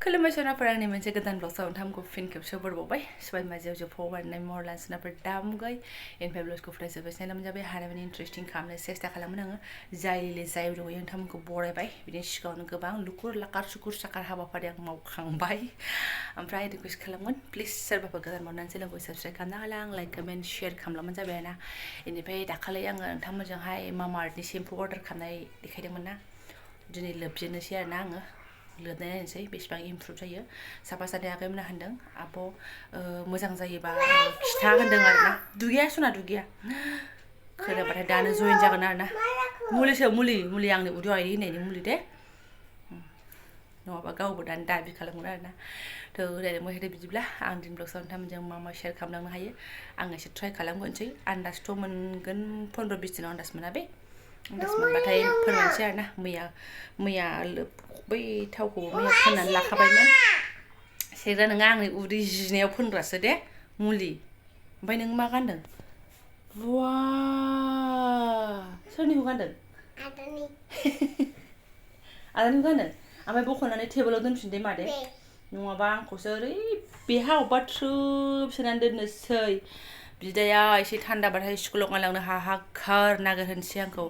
खुलुमबाय सनाफोर आंनि मोनसे गोदान ब्लगआव नोंथांमोनखौ फिन खेबसे बरबावबाय सबाय माजियाव जोफाव बारनाय महरलान सोनाफोर दामुगै इनफाय ब्लगखौ फरायजोब्बाय साइनाम जाबाय हानायमानि इन्टारेस्टिं खालामनो सेस्था खालामोन आङो जाय रङै नोंथांमोनखौ बरायबाय बिनि सिगाङावनो गोबां लुकुर लाकार सुकुर साकार हाबाफारि आं मावखांबाय ओमफ्राय रिकुवेस्ट खालामगोन प्लिज सोरबाफोर गोदान मोननानै चेनेलखौ साबस्क्राइब खालामना होला आं लाइक कमेन्ट शेयार खालामलांबानो जाबाय आरोना बेनिफ्राय दाखालि आङो नोंथांमोनजोंहाय मामा आर्थनि शेम्पु अर्डार खालामनाय देखायदोंमोन ना दिनै लोबजेननोसै आरोना आङो लोबनाय नायनोसै बेसेबां इमप्रुभ जायो साफा सानै आगैमोना होनदों आब' मोजां जायोबा खिथा होनदों आरोना दुगैया सना दुगैया खोनाबाथाय दानो जइन जागोन आरोना मुलिसो मुलि आंनि उदैयाव आइ होननायनि मुलि दे नङाबा गावबो दानो दाबि खालामगोन आरोना थ' ओरैनो मोहेरे बिदिब्ला आं दिन ब्लगआव नोंथांमोनजों मा मा शेयार खालामलांनो हायो आं एसे ट्राइ खालामगोनसै आन्दाजथ' मोनगोन 15-20 दिनाव आन्दाज मोना बे आन्दाज मोनबाथाय फोरमायनोसै आरोना मैया बै थावखौबो मैया फोननानै लाखाबायमोन सेग्रा नोङा आंनि उदै जिनायाव फोनग्रासो दे मुलि ओमफ्राय नों मा गानदों बा सोरनिखौ गानदों आदानिखौ गानदों ओमफ्राय बख'नानै टेबोलाव दोनफिनदे मादे नङाबा आंखौसो ओरै बेहा अबेबा थ्रोब सोनानै दोननोसै बिदाया एसे थान्दाबाथाय स्कुलाव गानलांनो हाहाकार नागिरहोनोसै आंखौ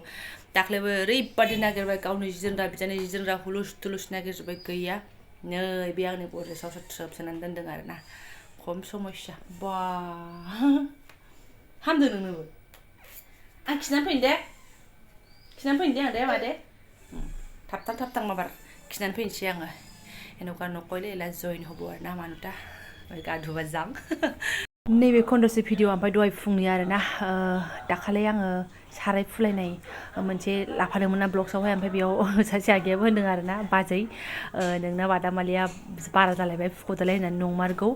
दाख्लैबो ओरैबादि नागिरबाय गावनि जि दोनग्रा बिदानि जि दोनग्रा हुलुस थुलुस नागिरजोब्बाय गैया नै बे आंनि गद्रेजावसो थ्रोब सोनानै दोनदों आरोना खम समस्या बा हामदों नोंनोबो आं खिनानै फैनो दे आं दे मादे थाबथां माबार खिनानै फैनोसै आङो एन'का नकले एला जइन हबो आरोना मानुता गाधुबा जां नैबे खन्द'से भिडिअ ओमफ्राय दहाय फुंनि आरोना दाखालि आङो साराय फुलायनाय मोनसे लाफादोंमोन ना ब्लग्सआवहाय ओमफ्राय बेयाव सासे आगैयाबो होनदों आरोना बाजै नोंना बादामालिया बारा जालायबाय फुख'दोलाय होननानै नंमारगौ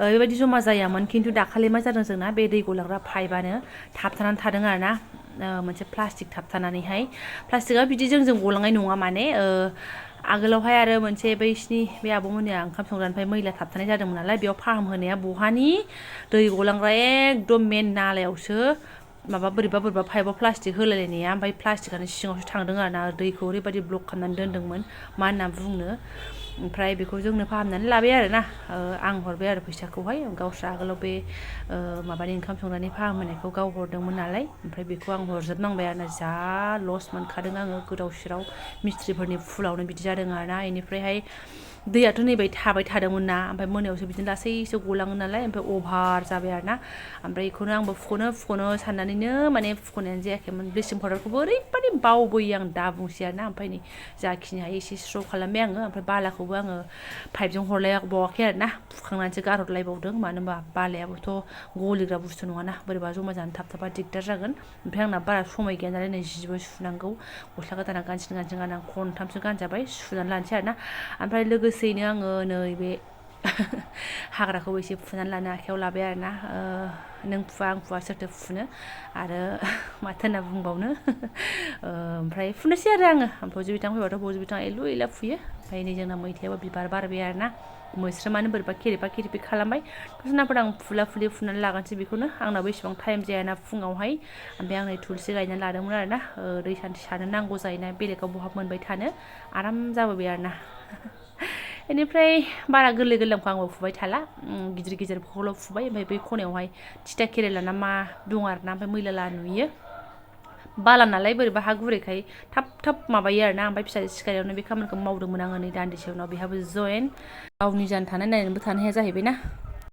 बेबायदि जमा जायामोन खिन्थु दाखालि मा जादों जोंना बे दै गलांग्रा पाइपआनो थाबथानानै थादों आरोना मोनसे प्लास्टिक थाबथानानैहाय प्लास्टिकआ बिदि जोंजों गलांनाय नङा माने आगोलावहाय आरो मोनसे बैसिनि बे आब'मोननिया ओंखाम संग्रानिफ्राय मैला थाबथानाय जादोंमोन नालाय बेयाव फाहाम होनाया बहानि दै गलांग्रा एकदम मेन नालायावसो माबा बोरैबा पाइपआव प्लास्टिक होलायलायनाया ओमफ्राय प्लास्टिकानो सिङावसो थांदों आरोना दैखौ ओरैबायदि ब्लक खालामनानै दोनदोंमोन मा होनना बुंनो ओमफ्राय बेखौ जोंनो फाहामनानै लाबाय आरोना आं हरबाय आरो फैसाखौहाय गावस्रा आगोलाव बे माबानि ओंखाम संग्रानि फाहामहोनायखौ गाव हरदोंमोन नालाय ओमफ्राय बेखौ आं हरजोबनांबाय आरोना जा लस मोनखादों आङो गोदाव सोराव मिस्ट्रिफोरनि फुलावनो बिदि जादों आरोना बेनिफ्रायहाय दैयाथ' नैबाय थाबाय थादोंमोन ना ओमफ्राय मोनायावसो बिदिनो लासैसो गलाङो नालाय ओमफ्राय अभार जाबाय आरोना ओमफ्राय बेखौनो आंबो फुख'नो साननानैनो माने फुख'नायानो जायाखैमोन ब्लिचिं पाउडारखौबो ओरैबादि बावबोयो आं दा बुंसै आरोना ओमफ्राय नै जाखिनि हायो एसे स्र' खालामबाय आङो ओमफ्राय बालाखौबो आङो पाइपजों हरलायबावाखै आरोना फुखांनानैसो गारहरलायबावदों मानो होनबा बालायाबोथ' गलिग्रा बुस्थु नङाना बोरैबा जमा जानानै थाबथाबा दिगदार जागोन ओमफ्राय आंना बारा समय गैया नालाय नै जिबो सुनांगौ गस्ला गोदाना गानसिन गानना खनथामसो गानजाबाय सुनानै लानोसै आरोना ओमफ्राय लोगोसेयैनो आङो नैबे हाग्राखौ एसे फुनानै लानो आखायाव लाबाय आरोना नों फुवा आं फुवा सोरथो फुनो आरो माथो होनना बुंबावनो ओमफ्राय फुनोसै आरो आङो बजि बिथां फैबाथ' बजि बिथां एलु एला फुयो ओमफ्राय नै जोंना मैथायाबो बिबार बारबाय आरोना मोस्रोमानो बोरैबा खेरिफा खालामबाय दसनाफोर आं फुनानै लागोनसै बेखौनो आंनाबो एसेबां टाइम जायाना फुङावहाय ओमफ्राय आं नै थुलसि गायनानै लादोंमोन आरोना दै सान्थि सानो नांगौ जायोना बेलेगाव बहाब मोनबाय थानो आराम जाबोबाय आरोना बेनिफ्राय बारा गोरलैखौ आंबो फुबाय थाला गिदिरखौल' फुबाय ओमफ्राय बै खनायावहाय थिथा केरेला ना मा दं आरोना ओमफ्राय मैला नुयो बाला नालाय बोरैबा हा गुरैखाय थाब माबायो आरोना ओमफ्राय फिसा सिखारियावनो बे खामानिखौ मावदोंमोन आङो नै दान्दिसे उनाव बेहाबो जइन गावनि जान थानाय नायनोबो थानो हाया जाहैबायना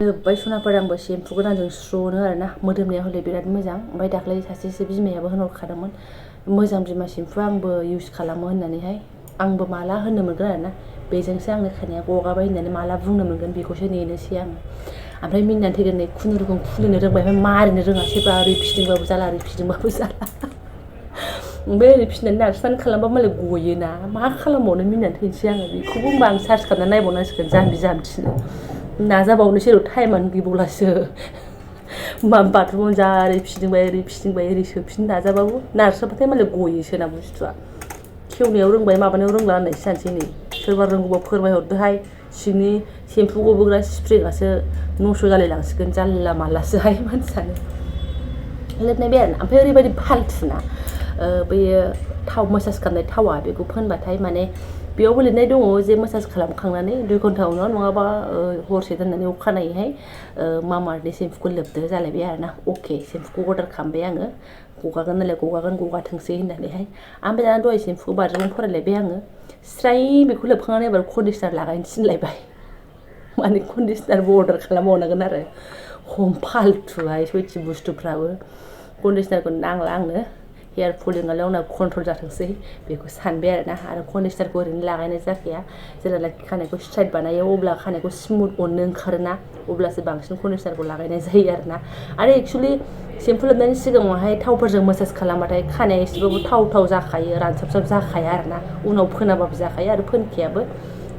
जोब्बाय सनाफोर आंबो सेम्पु गोदानजों स्र'नो आरोना मोदोमनाया हले बिराद मोजां ओमफ्राय दाख्लै सासेसो बिमायाबो होनहरखादोंमोन मोजां बिमा सेम्पु आंबो इउस खालामो होननानैहाय आंबो माला होननो मोनगोन आरोना बेजोंसो आंनि खानाया गगाबाय होननानै माला बुंनो मोनगोन बेखौसो नेनोसै आङो ओमफ्राय मिनिनानै थैगोन नै खुनुरुखुम खुलिनो रोंबाय ओमफ्राय मारिनो रोङासैबा ओरै फिदिंबाबो जाला ओमफ्राय ओरै फिसिनानै नारस्रान खालामबा मालाय गयोना मा खालामबावनो मिनिनानै थैनोसै आङो बेखौबो होनबा आं सार्च खालामनानै नायबावनांसिगोन जाम्बिनो नाजाबावनोसै र' टाइमानो गैबावलासो बाथरुमाव जा ओरै फिदिंबाय ओरै सोफिननो नाजाबाबो नारस्राबाथाय मालाय गयोसो ना बुस्थुआ खेवनायाव रोंबाय माबानायाव रोंला होननायसो जानोसै नै सोरबा रोंगौबा फोरमायहरदोहाय सिंनि सेम्पु गबोग्रा स्प्रेगासो नस्थ' जालायलांसिगोन जानला मानलासोहाय मानसियानो लिरनाय आरोना ओमफ्राय ओरैबायदि फाल्थुना बैयो थाव मासाज खालामनाय थावा बेखौ फोनबाथाय माने बेयावबो लिरनाय दङ जे मासाज खालामखांनानै 2 घन्टा उनाव नङाबा हरसे दोननानै अखानायैहाय मामाआर्थनि सेम्पुखौ लोबदो जालायबाय आरोना अके सेम्पुखौ अर्डार खालामबाय आङो गगागोन नालाय गगाथोंसै होननानैहाय ओमफ्राय दाना दहाय सेम्पुखौ बाथरुमाव फरायलायबाय आङो स्राय बेखौ लोबखांनानै एबार कन्डिसनार लागायनो थिनलायबाय माने कन्डिसनारबो अर्डार खालामबावनांगोन आरो हम फालथुहाय सयथि बुस्थुफ्राबो कन्डिसनारखौ नांला आंनो हेयार फलिंआलाय आंना कन्ट्रल जाथोंसै बेखौ सानबाय आरोना आरो कन्डिसनारखौ ओरैनो लागायनाय जाखाया जेब्लानाखि खानायखौ स्ट्राइट बानायो अब्ला खानायखौ स्मुथ अननो ओंखारोना अब्लासो बांसिन कन्डिसनारखौ लागायनाय जायो आरोना आरो एक्सुवेलि सेम्पु लोबनायनि सिगाङावहाय थावफोरजों मासाज खालामबाथाय खानाया एसेबाबो थाव जाखायो रानसाबसाब जाखाया आरोना उनाव फोनाबाबो जाखायो आरो फोनखायाबो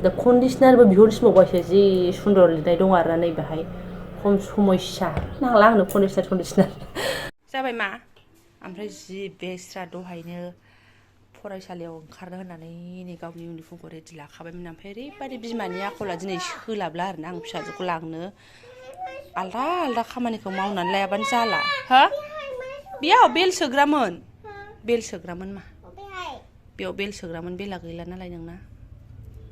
दा कन्डिसनारबो बिहरफिनबावबायसो जि सुन्दर लिरनाय दं आरोना नैबेहाय खम समयसा नांला आंनो कन्डिसनार जाबाय मा ओमफ्राय जि बेस्रा दहायनो फरायसालियाव ओंखारनो होननानै नै गावनि इउनिफर्मखौ रेडि लाखाबायमोन ओमफ्राय ओरैबायदि बिमानि आखला दिनै सोलाबला आरोना आं फिसाजोखौ लांनो आलदा खामानिखौ मावनानै लायाबानो जाला हो बेयाव बेल सोग्रामोन मा बेयाव बेल सोग्रामोन बेला गैला नालाय नोंना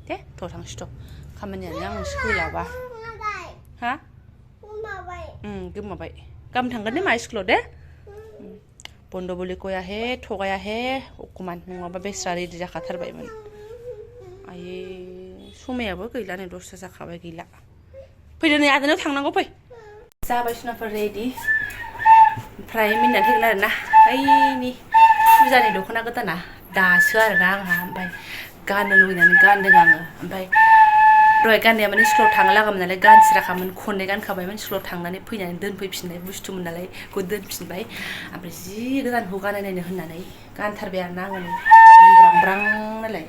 दे थ' थांसै थ' खामानियानो आं सोलाबा हा गोमाबाय गाबोन थांगोन दे मा स्कुलाव दे बन्दबलि गयाहे थगायाहे अकमान नङाबा बेस्रा रेडि जाखाथारबायमोन आयै समायाबो गैला नै 10ता जाखाबाय गैला फैदो नै आदानाव थांनांगौ फै जाबाय सुनाफोर रेडि ओमफ्राय मिनिनानै थैगोन आरोना ओइनि फुजानि दख'ना गोदाना दासो आरोना आंहा ओमफ्राय गाननो लुगैनानै गानदों आङो ओमफ्राय दहाय गाननाया माने स्कुलाव थांनो लागामोन नालाय गानस्राखामोन खननै गानखाबायमोन स्कुलाव थांनानै फैनानै दोनफैफिननाय बुस्थुमोन नालाय बेखौ दोनफिनबाय ओमफ्राय जि गोदानखौ गाननायनो होननानै गानथारबाय आरोना आङो ब्रां नालाय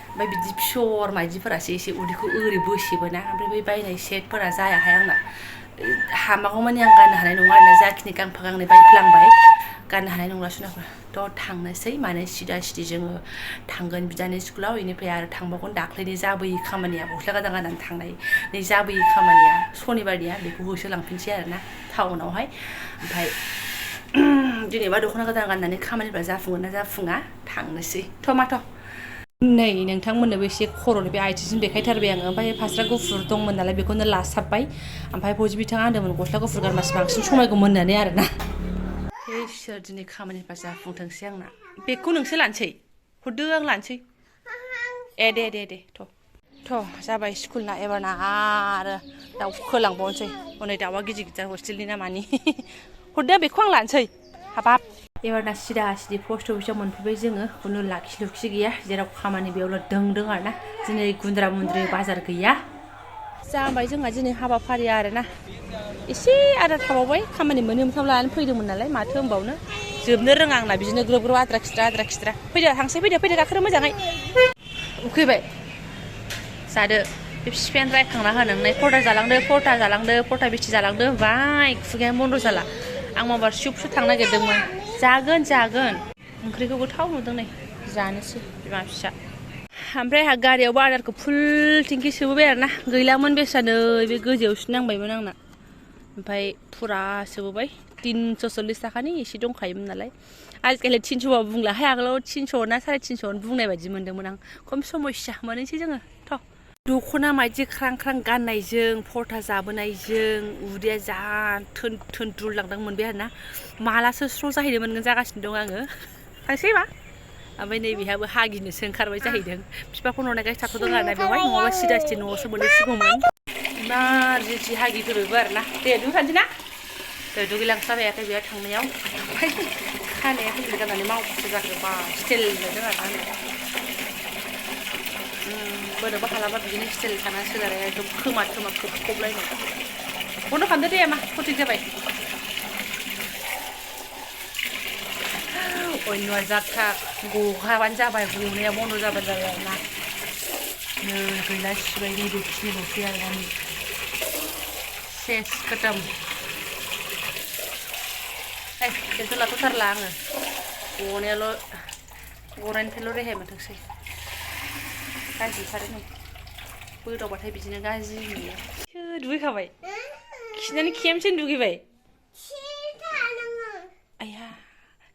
ओमफ्राय बिदि पियर माइदिफोरासो एसे उदैखौ ओरै बोसेबोना ओमफ्राय बै बायनाय सेटफोरा जायाहाय आंना हामागौमानि आं गाननो हानाय नङा आरोना जाखिनि गांफा गांनै बायफ्लांबाय गाननो हानाय नंला सुनाफोर थ' थांनोसै माने सिदा जोङो थांगोन बिदानि स्कुलाव बेनिफ्राय आरो थांबावगोन दाख्लैनि जाबोयि खामानिया गस्ला गोदान गाननानै थांनाय नै जाबोयि खामानिया सनिबारनिया बेखौ होसोलांफिनसै आरोना टाउनावहाय ओमफ्राय जेनेबा दख'ना गोदान गाननानै खामानिफ्रा जाफुङोना जाफुङा थांनोसै थ' नै नोंथांमोननोबो एसे खर'नि बे आइथिंजों देखायथारबाय आङो ओमफ्राय फास्रा गुफुर दंमोन नालाय बेखौनो लासाबबाय ओमफ्राय फौजि बिथाङा होनदोंमोन गस्ला गुफुर गानबासो बांसिन समायगौमोन होननानै आरोना इसोर दिनै खामानिफ्रा जाफुंथोंसै आंना बेगखौ नोंसो लानोसै हरदो आं लानोसै दे थ' जाबाय स्कुलना एबारना आरो दाउ खोलांबावनोसै हनै दाउआ गिदिर हस्टेलनि नामानि हरदो बेखौ आं लानोसै हाबाब एबारना सिदा सिदि पस्ट अफिसाव मोनफैबाय जोङो खुनु लाखि गैया जेराव खामानि बेयावल' दोंदों आरोना दिनै गुन्द्रा मुन्द्रि बाजार गैया जाबाय जोंहा दिनै हाबाफारिया आरोना एसे आद्रा थाबावबाय खामानि मोनथाम लानानै फैदोंमोन नालाय माथो होनबावनो जोबनो रोङा आंना बिदिनो ग्रोब ग्रोब आद्रा खिद्रा फैदो थांसै फैदो गाखोरो मोजाङै उखैबाय जादो बे बिफायानो रायखांना होनांनाय फरथा बिथि जालांदो बाय खुगायानो बन्द' जाला आं माबार सिउपसो थांनो नागिरदोंमोन जागोन ओंख्रिखौ गोथाव नुदों नै जानोसै बिमा फिसा ओमफ्राय आंहा गारियावबो आदारखौ फुल टेंकि सोबोबाय आरोना गैलामोन बेसानो बे गोजौआवसो नांबायमोन आंना ओमफ्राय फुरा सोबोबाय 340 थाखानि एसे दंखायोमोन नालाय आजिखालि 300 बुंलाहाय आगोलाव 300 ना 350 बुंनाय बायदि मोनदोंमोन आं खम समस्या मोननोसै जोङो थ' दख'ना माइदि ख्रां गाननायजों फरथा जाबोनायजों उदैया जा थोन दुरलांदों मोनबाय आरोना मालासो स्र' जाहैनो मोनगोन जागासिनो दं आङो थांसै मा ओमफ्राय नैबेहाबो हागिनोसो ओंखारबाय जाहैदों बिफाखौ न'नायखायसो थाथ'दों आरोना बेवहाय नङाबा सिदा न'आवसो मोनहैसिगौमोन इमान जिथि हागिफोरबो आरोना दे दुगैखानोसै ना दे दुगैलांस्लाबायाखै बेहा थांनायाव ओमफ्राय खानाया हिल गाननानै मावखुसो जाखो बा स्टाइल नुदों आरोना बोरैबा खालामबा बिदिनो स्टाइल थाना सोलारा एकदम खोमा खोबलायनाय बन्द' खालामदो दे मा कटिं जाबाय अन्यआ जाखा गखाबानो जाबाय गनाया बन्द' जाबाय आरोना गैला सिबाय नै बेखिनिल'सै आरोना नै सेस खतम बेखौ लाथ'थारला आङो गनायनिफ्रायल' रेहाय मोनथोंसै गाज्रिथार नै बोदावबाथाय बिदिनो गाज्रि नुयो दुगैखाबाय खिनानै खेमसेनो दुगैबाय आया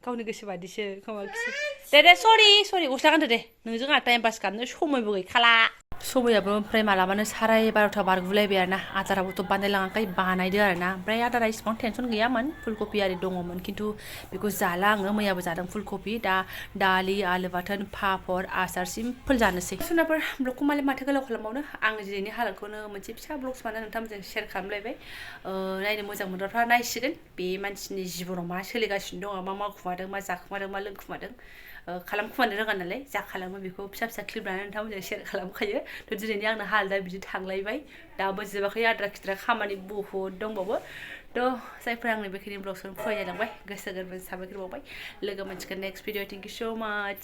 गावनि गोसो बादिसो खोमा दे सरि गस्ला गानदो दे नोंजों आंहा टाइम पास खालामनो समयबो गैखाला समयाबो ओमफ्राय मालाबानो 12:30 बारगुलायबाय आरोना आदाराबोथ' बानायलाङाखै बानायदो आरोना ओमफ्राय आदारा इसिबां टेनसन गैयामोन फुलकबि आरि दङमोन खिन्थु बेखौ जाला आङो मैयाबो जादों फुलकबि दा दालि आलु बाथोन पापर आसार सिम्पोल जानोसै सुनाफोर ब्लगखौ माथो गोलाव खालामबावनो आं दिनैनि हालोदखौनो मोनसे फिसा ब्लग बानायनानै नोंथांमोनजों शेयार खालामलायबाय नायनो मोजां मोनग्राफ्रा नायसिगोन बे मानसिनि जिबनाव मा सोलिगासिनो दङ मा मावखुमादों मा जाखुमादों मा लोंखुमादों खालामखुमानो रोङा नालाय जा खालामो बेखौ फिसा फिसा क्लिप लानानै नोंथांमोनजों शेयार खालामखायो थ' दिनैनि आंना हालोदा बिदि थांलायबाय दाबो जोबाखै आद्रा खिद्रा खामानि बहुद दंबावो थ' जायफोरा आंनि बेखिनि ब्लगखौ फरायलांबाय गोसो गोरबोजों साबायखर बावबाय लोगो मोनसिगोन नेक्स्ट भिडिअ थेंक इउ स' माच